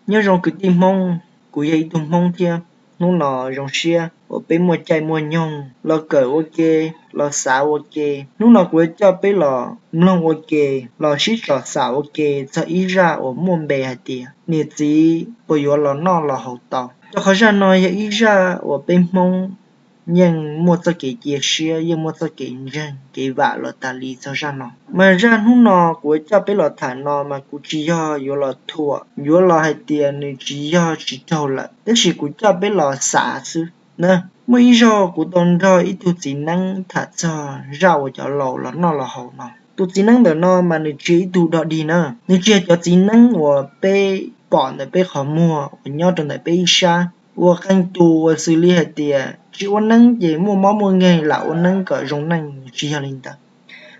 Nyob zoo kwv tij Hmoob, kuv yog ib tug Hmoob thiab. Hnub no zoo siab uas peb muaj caij muaj nyoog los kawm ua ke, los xav ua ke. Hnub no kuv yuav coj peb los mloog ua ke, los sib tsom xam ua ke txog ib zaj uas muaj npe hais tias niam txiv puas yuav los noj los haus tau. Rau qhov zaj no yog ib zaj uas peb Hmoob yeej muaj txoj kev cia siab, yeej muaj txoj kev ntseeg kev vam los tas li txog zaj no. Mas zaj hnub no kuv yuav coj peb los tham no mas kuv tsis yog yuav los thuam, yuav los hais tias nws tsis yog tsis raug lawm, tab sis kuv coj peb los xav xwb na. Muaj ib zaug kuv tau nrog ib tug txiv neeb tham txog zaj uas cov laus los noj los haus no. Tus txiv neeb ntawm no mas nws tsis yog ib tug dog dig na, nws tsis yog cov txiv neeb uas peb pom ntawm peb qhov muag uas nyob rau ntawm peb ib sab, uas qee tus uas xws li hais tias tsis ua neeb ces muaj mob muaj nkeeg, lam ua neeb kom zoo neej, nws tsis yog li ntawd.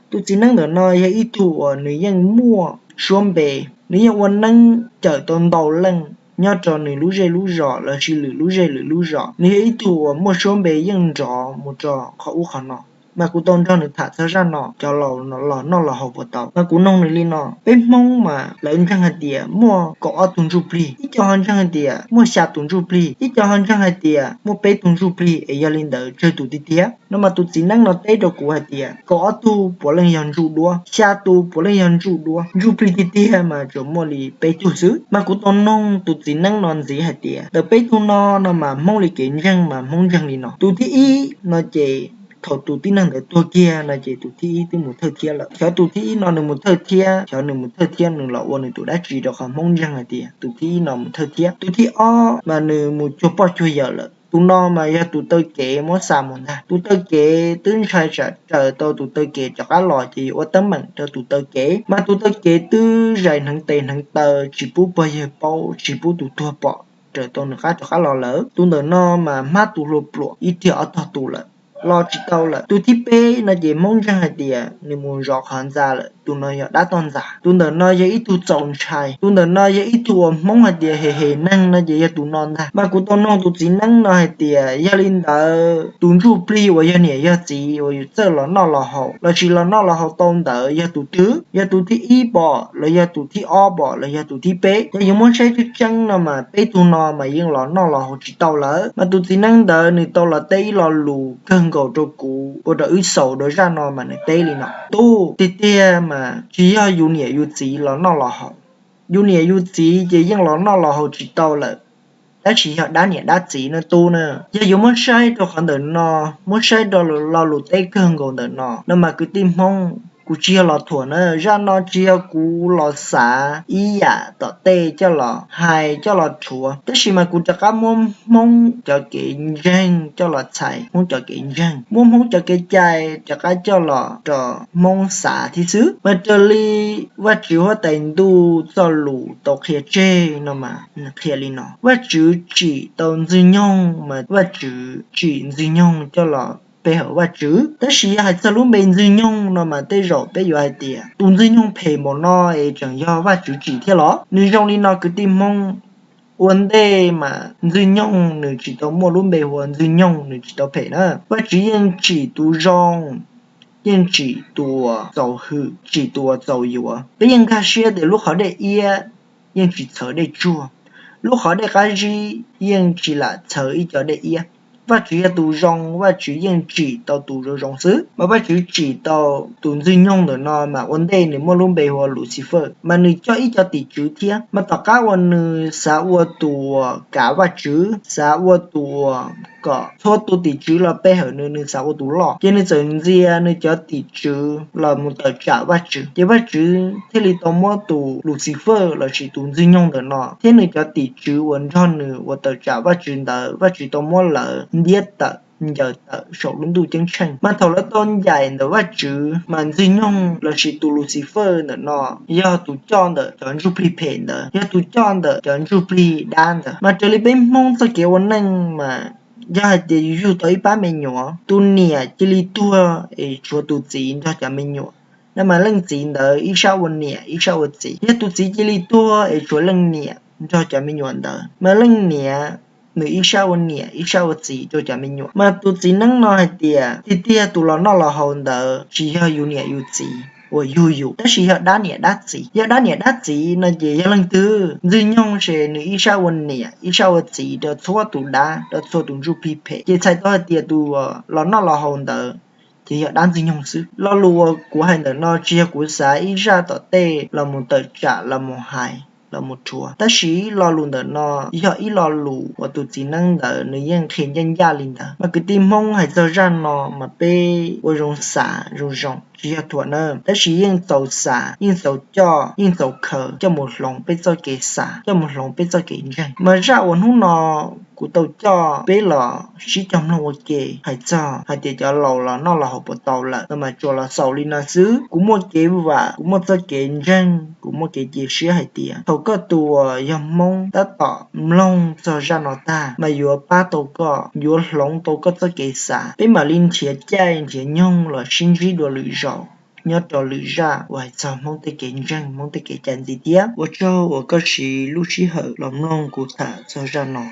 Tus txiv neeb ntawm no yog ib tug uas nws yeej muaj suab npe, nws yeej ua neeb cawm tau ntau leej nyob rau nws lub zej lub zos lossis lwm lub zej lwm lub zos. Nws yog ib tug uas muaj suab npe yeej nrov mus rau qhov ub qhov no. Mas kuv tau nrog nws tham txog zaj no, cov laus los noj los haus puas tau. Mas kuv noog nws li no, peb Hmoob mas lawv ntseeg hais tias muaj kaum ob tug ntsuj plig, ib co ho ntseeg hais tias muaj xya tus ntsuj plig, ib co ho ntseeg hais tias muaj peb tug ntsuj plig, es yog li ntawd tsawg tus tiag tiag no? Mas tus txiv neeb no teb rau kuv hais tias kaum ob tug puav leej yog ntsuj duab, xya tus puav leej yog ntsuj duab, ntsuj plig tiag tiag mas tsuas muaj li peb tug xwb. Mas kuv tau noog tus txiv neeb no ntxiv hais tias ntawm peb tug no no mas Hmoob li kev ntseeg mas Hmoob ntseeg li no. Tus thib ib no ces thaum tus tib neeg ntawd tuag kiag no ces tus thib ib twb mus thawj thiab lawm. Xyov tus thib ib no nws mus thawj thiab, xyov nws mus thawj thiab nws los ua nws tus dab tsi, rau qhov Hmoob ntseeg hais tias tus thib ib no mus thawj thiab. Tus thib ob mas nws mus cuag poj cuag yawm lawm. Tus no mas yog tus taw kev muab xa mus ntag. Tus taw kev twb ntshai tsam raws tau tus taw kev rov qab los ces yuav ua teeb meem rau tus taw kev, mas tus taw kev twb zais hneev tes hneev taw tsis pub pog yawg paub, tsis pub tus tuag pom raws tau nws qab rov qab los lawm. Tus ntawm no mas hmab tus hlua pluam ib riag ob tog tus lawm, los tsis tau lawm. Tus thib peb no ces Hmoob ntseeg hais tias nws mus zov qhov ntxa lawm, tus no yog dab toj ntxas. Tus ntawm no yog ib tug txaus ntshai, tus ntawm no yog ib tug uas Hmoob hais tias hem hem neeg no ces yog tus no ntag. Mas kuv tau noog tus txiv neeb no hais tias yog li ntawd tus ntsuj plig uas yog niam yog txiv uas yus txawj los noj los haus lossis los noj los haus tau ntawd yog tus twg? Yog tus thib ib pom los yog tus thib ob pom los yog tus thib peb? Yog yuav muab saib tseeb tseeb no mas peb tug no mas yeej los noj los haus tsis tau lawm. Mas tus txiv neeb ntawd nws tau los teb ib lo lus kawg nkaus rau kuv ua rau wb xaus rau zaj no mas nws teb li no, tub, tiag tiag mas tsis yog yus niam yus txiv los noj los haus. Yus niam yus txiv ces yeej los noj los haus tsis tau lawm, tab sis yog dab niam dab txiv no tub na. Yog yuav muab saib rau qhov ntawm no, muab saib rau lo lus teb kawg nkaus ntawm no no mas kwv tij Hmoob, kuv tsis yog los thuam na, zaj no tsis yog kuv los xav ib yam tom tej coj los hais coj los rhuav, tab sis mas kuv rov qab muab Hmoob cov kev ntseeg coj los txhais Hmoob cov kev ntseeg, muab Hmoob cov kev cai rov qab coj los rau Hmoob xav thiab xwb. Mas raws li Vajtswv huab tais ntuj txoj lus tau qhia tseg no mas nws qhia li no, Vajtswv tsim tau Ntxwg Nyoog mas Vajtswv tsim Ntxwg Nyoog coj los pe hawm Vajtswv. Tab sis yog hais txog lub npe Ntxwg Nyoog no mas tej zaum peb yuav hais tias tus Ntxwg Nyoog phem npaum no es tseem yog Vajtswv tsim thiab los? Nws zoo li no kwv tij Hmoob, ua ntej mas Ntxwg Nyoog nws tsis tau muaj lub npe hu ua Ntxwg Nyoog, nws tsis tau phem na. Vajtswv yeej tsim tus zoo, yeej tsim tus uas txaus hwm, tsim tus uas txaus yuav. Peb yeej nkag siab tias lub qhov dej iab yeej tsis txhawv dej tsuag, lub qhov dej qab zib yeej tsis lam txhawv ib co dej iab. Vajtswv yog tus zoo, Vajtswv yeej tsim tau tus zoo zoo xwb. Mas Vajtswv tsim tau tus Ntxwg Nyoog ntawm no mas ua ntej nws muaj lub npe hu ua Lucifer, mas nws coj ib co tim tswv thiab. Mas tom qab uas nws xav ua tus uas kav Vajtswv, xav ua tus uas kom txhua tus tim tswv los pe hawm nws, nws xav ua tus loj, ces nws txawm ntxias nws cov tim tswv los mus tawm tsam Vajtswv. Ces Vajtswv thiaj li tau muab tus Lucifer lossis tus Ntxwg Nyoog ntawm no thiab nws cov tim tswv uas nrog nws uas tawm tsam Vajtswv ntawd, Vajtswv tau muab lawv ntiab tawm, ncaws tawm saum lub ntuj ceeb tsheej. Mas thaum lawv tau ncaim ntawm Vajtswv mas Ntxwg Nyoog lossis tus Lucifer ntawm no yog tus coj ntawm cov ntsuj plig phem ntawd, yog tus coj ntawm cov ntsuj plig dab ntawd. Mas raws li peb Hmoob txoj kev ua neej mas yog hais tias yus yug tau ib pab me nyuam, tus niam cia li tuag es tshuav tus txiv nrog cov me nyuam, no mas leej txiv ntawd ib sab ua niam ib sab ua txiv. Yog tus txiv cia li tuag es tshuav leej niam nrog cov me nyuam ntawd, mas leej niam nws ib sab ua niam ib sab ua txiv rau cov me nyuam. Mas tus txiv neeb no hais tias tiag tiag tus los noj los haus ntawd tsis yog yus niam yus txiv, uas yug yus, tab sis yog dab niam dab txiv. Yog dab niam dab txiv no ces yog leej twg? Ntxwg nyoog ces nws ib sab ua niam ib sab ua txiv rau txhua tus dab, rau txhua tus ntsuj plig phem. Ces txhais tau hais tias tus los noj los haus ntawd ces yog dab ntxwg nyoog xwb. Lo lus uas kuv hais ntawm no tsis yog kuv xav ib zaj tom tej los mus tawm tsam los mus hais los mus rhuav, tab sis lo lus ntawm no yog ib lo lus uas tus txiv neeb ntawd nws yeej qhia ncaj ncaj li ntawd. Mas kwv tij Hmoob, hais txog zaj no mas peb ua zoo xav zoo zoo, tsis yog thuam na, tab sis yeej txaus xav, yeej txaus coj, yeej txaus khaws coj mus hloov peb txoj kev xav, coj mus hloov peb txoj kev ntseeg. Mas zaj uas hnub no kuv tau coj peb los sib cog mloog ua ke hais txog hais tias cov laus los noj los haus puas tau lawm no mas tsuas los xaus li no xwb. Kuv muaj kev vam, kuv muaj txoj kev ntseeg, kuv muaj kev cia siab hais tias thaum koj tus uas yog Hmoob tab tom mloog txog zaj no tag mas yuav pab tau koj, yuav hloov tau koj txoj kev xav. Peb mam li nrhiav caij nrhiav nyoog los sib ntsib dua lwm zaus nyob rau lwm zaj uas hais txog Hmoob tej kev ntseeg, Hmoob tej kev cai ntxiv thiab. Ua tsaug uas koj siv lub sij hawm los mloog kuv tham txog zaj no.